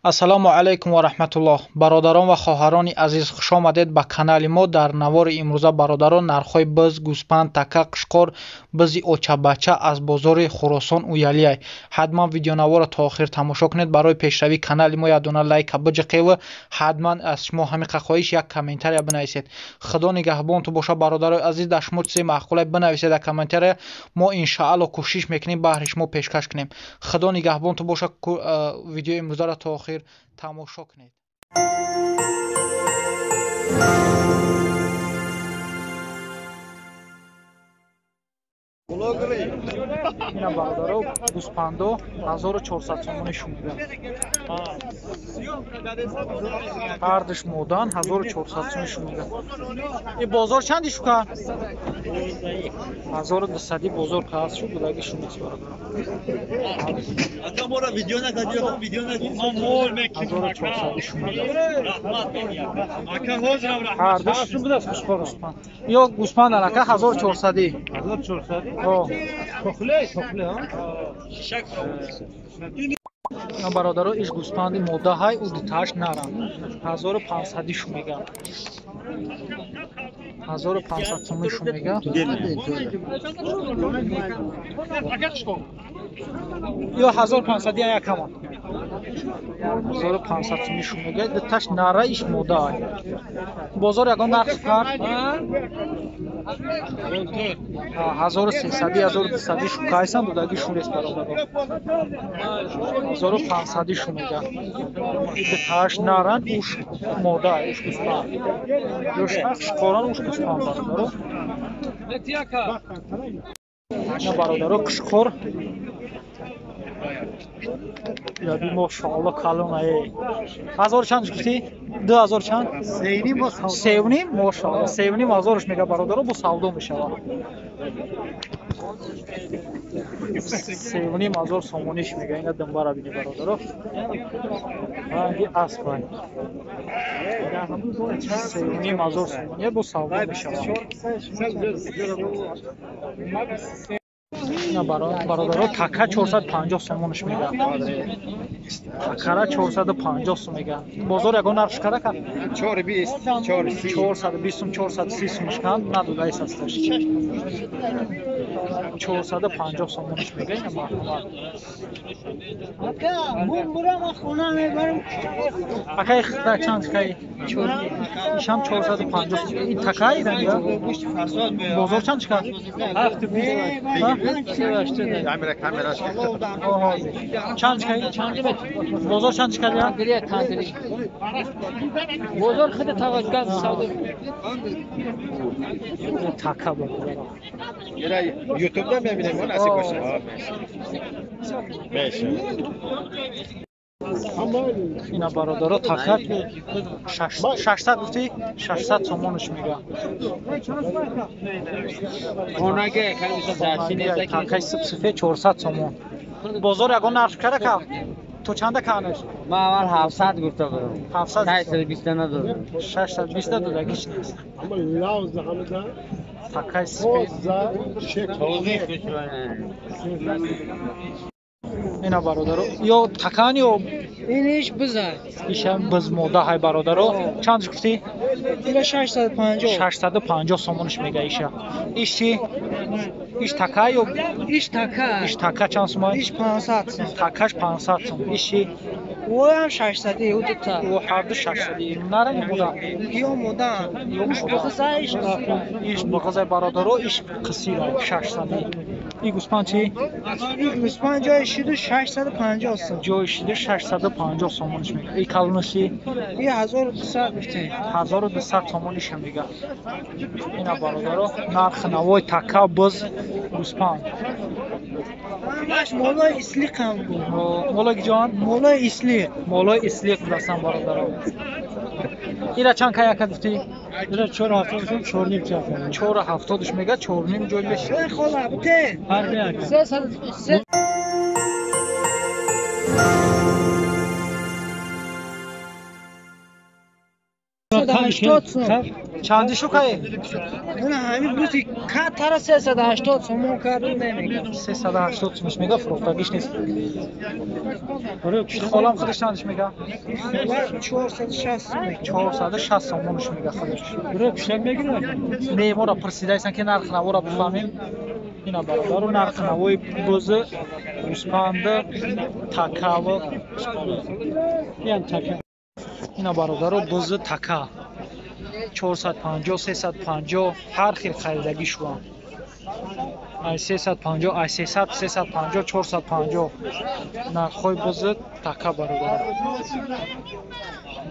Ассалому алайкум ва раҳматуллоҳ. Бародарон ва хоҳарони азиз, хуш омадед ба канали мо. Дар навори имрӯза бародарон нархҳои биз, гӯспанд, така, қишқор, бизи очабача аз бозори Хуросон Уялиай. Ҳатман видеонаворро то охир тамошо кунед. Барои пешравии канали мо як дона лайка биҷиқеву ҳатман аз шумо ҳамиқа хоҳиш як комментария бинависед. Худо нигаҳбонту боша бародарои азиз. Дар шумо чизе маъқулай бинависед дар комментария, мо иншаалло кӯшиш мекунем баҳри шумо пешкаш кунем. Худо нигаҳбонту боша. Видеои имрӯзаро то охир тамошо кунед. Ина бародаро, гӯспандо 1400 сомонӣ шумида. Ҳардуш модан 1400 сомонӣ шумида. И бозор чанди шука? 1200 бозор каас шуд, будаги шумист бародаро. 1400 шумида. Ҳардуш гӯспанд. Ё гӯспанд анака 1400. 1400? Бародаро, иш гӯспанди модаҳай, ӯ дутааш нарам. 1500 шу мега. 1500 сомон шу мега. Ё 1500 якама. 1500 сомон шу мега. Дутааш нара, иш модаҳай. Бозор ягон нарх кард? 1300, 1200 шу кайсан дудаги шунест бародаро. 1500 шу мега. Дутааш наран, уш мода, уш гӯспанд. Ёш қишқоран, уш гӯспанд бародаро. На бародаро, қишқор. Яби мошаалло калон ай. 1000 чанд гуфтӣ? 2000 чанд? 3.5 мошаалло. 3.5 ҳазорш мега бародаро, бо савдо мешавад. 3.5 ҳазор сомониш мега. Ина думбара бини бародаро. Ранги асп ай. 3.5 ҳазор сомони бо савдо мешавад. Бародаро, така 450 сомониш мега. Такара 450 сом мега. Бозор ягон нарх шукара кард? 420, 430. 420 сом, 430 сомиш канд, надодаи састаш. 450 сомониш мега. Ина марҳамат. Ака, ман бурам хона мебарам. Акай да чанд кай? Ишам 450 сом. Ин такаи ранга? Бозор чанд шукар? 720. Чанд кай? Бозор чанд шукар я? Бозор худ таваккал савдо. Така бародаро. Ютубда мебинем, он насиб боша. Меша. Ина бародаро, така 600 гуфтӣ? 600 сомониш мега. Такаи сипсифе 400 сомон. Бозор ягон нарх кара кав? То чанда канеш? Ман аввал 700 гуфта будам. 700? 620 надодам. 620 додагиш нест. Такаи сифе. Ина бародаро, ё такан ё иниш биза. Ишам биз мода ҳай бародаро. Чанд гуфтӣ? Ила 650. 650 сомониш мега иша. Иш чи? Иш така ё иш така? Иш така чанд сом? Иш 500 сом. Такаш 500 сом. Иш чи? Оям 600, ӯ дута. Ӯ ҳарду 600. Нара мода. Ё мода. Ё Уш бухза иш. Иш бухза бародаро, иш қисира 600. И гӯспанд чи? И гӯспанд ҷои шиду 650 сом. Ҷои шиду 650 сомониш мега. И калонаши? И 1200 гуфтем. 1200 сомониша мега. Ина бародаро, нархи навои така, биз, гӯспанд. Ҳамаш молои ислиқ ҳам буд. Молои ҷон? Молои ислиқ. Молои ислиқ будасан бародаро. Ира чанд кай ака гуфтӣ? Ира 4.70, 4.5 чанд. 4.70 мега, 4.5 ҷой мешавад. Эй хола, бите. Фарқи ака. 300. 80 сом. Чанди шукай? Ина ҳамин бузи катара 380 сомон кардум намегам. 380 сомон мега фурӯхтагиш нест. Холам худаш чандиш мега? 460 сомон. 460 сомонш мега худаш. Бро кушак мегирад? Не, моро пурсидаистан ки нарх навора бифаҳмем. Ина бародару нарх навои бузи гӯспанди такаву Ян така. Ина бародару бузи така. 450, 350 ҳар хел харидагӣ шудан. Ай 350, ай 300, 350, 450 нархҳои бузи така бародару.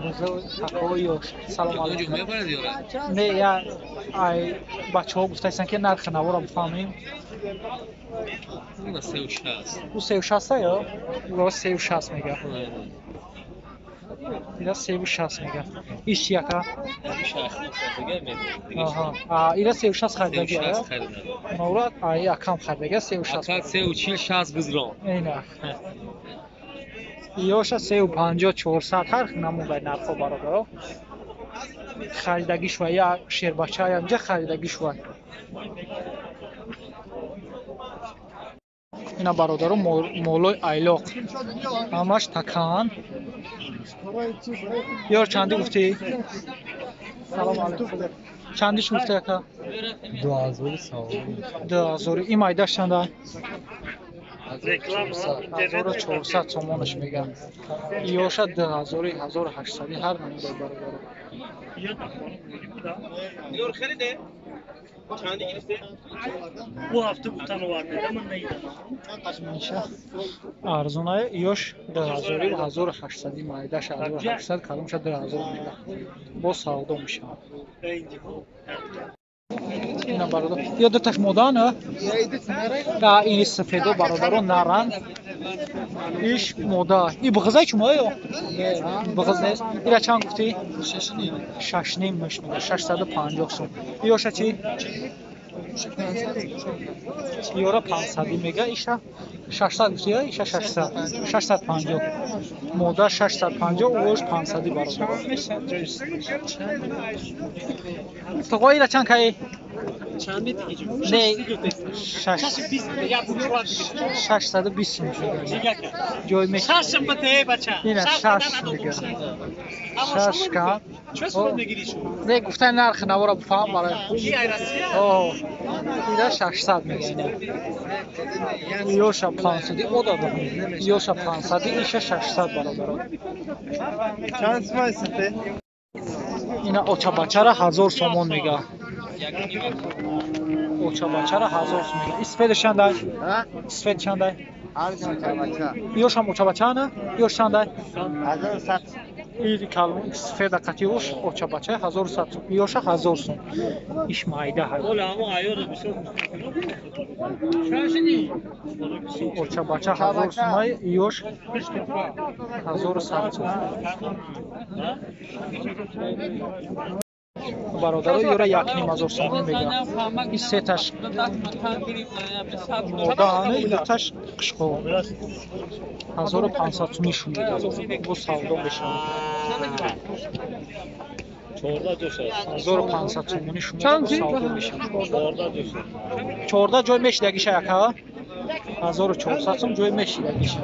Бузи такаҳои ёш. Салом алайкум. Не, я ай бачаҳо гуфтаистанд ки нархи наворо бифаҳмем. Ӯ 36 ё? Ӯ 36 мега. Ира 36 мега. Иш чи яка? Аҳа. А ира 36 харидаги, а? Нора ай акам харидаги 36. Ака 34 60 гузрон. Ина. Ёша 350, 400 ҳар намудай нархҳо бародаро. Харидагӣ шува я шербача я инҷа харидагӣ шува. Ина бародаро молои айлоқ. Ҳамаш такан. Ёр чанди гуфтӣ? Салом алайкум. Чандиш гуфтӣ ака? 2000 сомон. 2000. Ин майдаш чанда? 1400 сомонаш мега. Ёша 2000, 1800 ҳар намудай бародаро. Bu hafta butan vardı ama neydi? Арзонае ёш 2000, 1800 майдаш 1800, каломша 2000 мега. Бо савдо мешавад. Ина бародар, ё дуташ модан, а? Да, ини сафедо бародаро наран. Иш мода. И бғизай чумо ё? Бғиз нест. Ира чанд гуфтӣ? 6.5 меш мега, 650 сом. Ёша чи? Ёра 500 мега, иша 600 гуфтӣ, иша 600. 650. Мода 650, ош 500 бародар. Тоғо ира чанд кай? Не, 620 сом шуда. Ҷой меш. Ина 6 мега. 6 ка. Не, гуфтани нархи навора бифаҳм барои. О, ира 600 мега. Ёша 500 ода Ёша 500, иша 600 бародаро. Чанд сомон сафед? Ина очабачара 1000 сомон мега. Очабачара 1000 сом мега. Исфедаш чандай? Исфед чандай? Ёшам очабача на? Ёш чандай? 1100. Ири калон сфеда қати ош очабача 1100 сом. Ёша 1000 сом. Иш майда ҳай. Очабача 1000 сомай, ёш 1100 сом. Бародаро ёра 1500 сомонӣ мега. Ин сеташ модаана, ин дуташ қишқо. 1500 сомӣ шунида. Бо савдо мешавад. 1500 сомонӣ шунида бо савдо мешавад. 14 ҷой мешидагиша яка? 1400 сом ҷой мешидагиша.